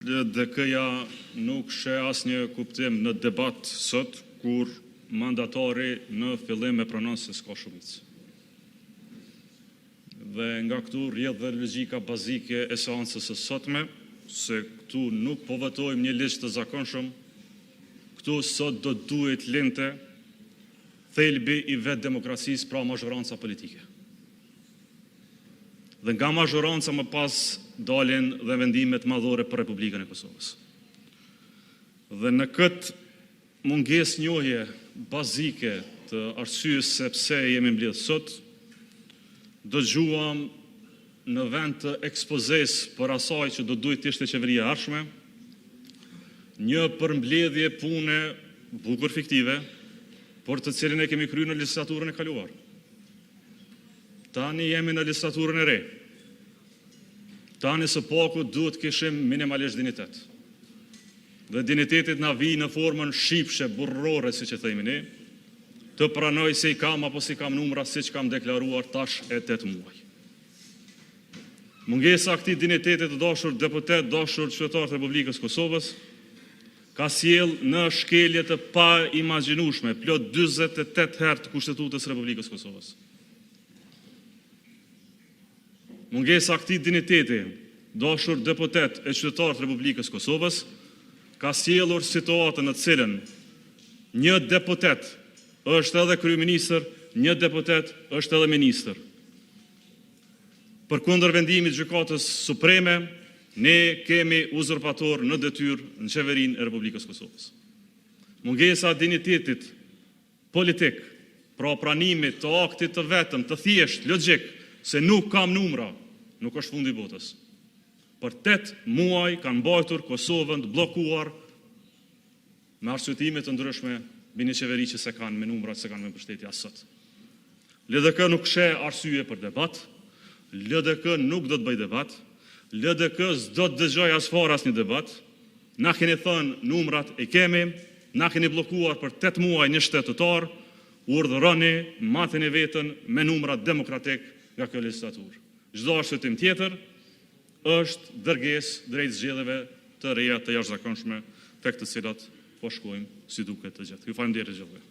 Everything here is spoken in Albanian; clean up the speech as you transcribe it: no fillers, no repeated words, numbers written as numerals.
LDK-ja nuk sheh asnjë kuptim në debat sot kur mandatari në fillim e pranon se s'ka shumicë. Dhe, nga këtu rrjedh dhe logjika bazike e seancës së sotme, se këtu nuk po votojmë një ligj të zakonshëm. Këtu sot do të duhej të lindte thelbi i vetë demokracisë, pra mazhoranca politike. Dhe, nga mazhoranca më pas dalin dhe vendimet madhore për Republikën e Kosovës. Dhe, në këtë mungesë njohjeje bazike të arsyes se pse jemi mbledhur sot, dëgjuam në vend të ekspozesë për asaj që do të duhej të ishte Qeveria e ardhshme, një përmbledhje pune bukur fiktive, por të cilën e kemi kryer në legjislaturën e kaluar. Tani jemi në legjislaturën e re. Tani së paku duhet të kishim minimalisht dinjitet. Dhe, dinjiteti të na vijë në formën shqipëshe, burrërore, siç e themi ne, të pranojë se i kam apo s'i kam numrat, siç kam deklaruar tash e tetë muaj. Mungesa e këtij dinjiteti, të dashur deputetë, Të dashur qytetarë të Republikës së Kosovës, Ka sjellë në shkelje të paimagjinueshme plot 48 herë të Kushtetutës së Republikës së Kosovës. Mungesa e këtij dinjiteti, të dashur deputetë e qytetarë të Republikës së Kosovës, ka sjellë situatën në të cilën një deputet është edhe kryeministër, një deputet është edhe ministër. Përkundër vendimit të Gjykatës Supreme, ne kemi uzurpatorë në detyrë në Qeverinë e Republikës së Kosovës. Mungesa e dinjitetit politik, pra pranimit të aktit të vetëm të thjeshtë logjik se nuk kam numra, nuk është fundi i botës. Për tetë muaj kanë mbajtur Kosovën të bllokuar me arsyetime të ndryshme mbi një qeveri që s'e kanë me numra, s'e kanë me mbështetje as sot. LDK nuk sheh arsye për debat. LDK nuk do të bëjë debat. LDK s'do të dëgjojë asfare asnjë debat. Na keni thënë numrat i kemi. Na keni bllokuar për tetë muaj një shtet të tërë. Urdhëroni, mateni veten me numra demokratikë nga kjo legjislaturë. Çdo arsyetim tjetër është dërgesë drejt zgjedhjeve të reja të jashtëzakonshme, tek të cilat po shkojmë si duket të gjithë. Ju faleminderit të gjithëve!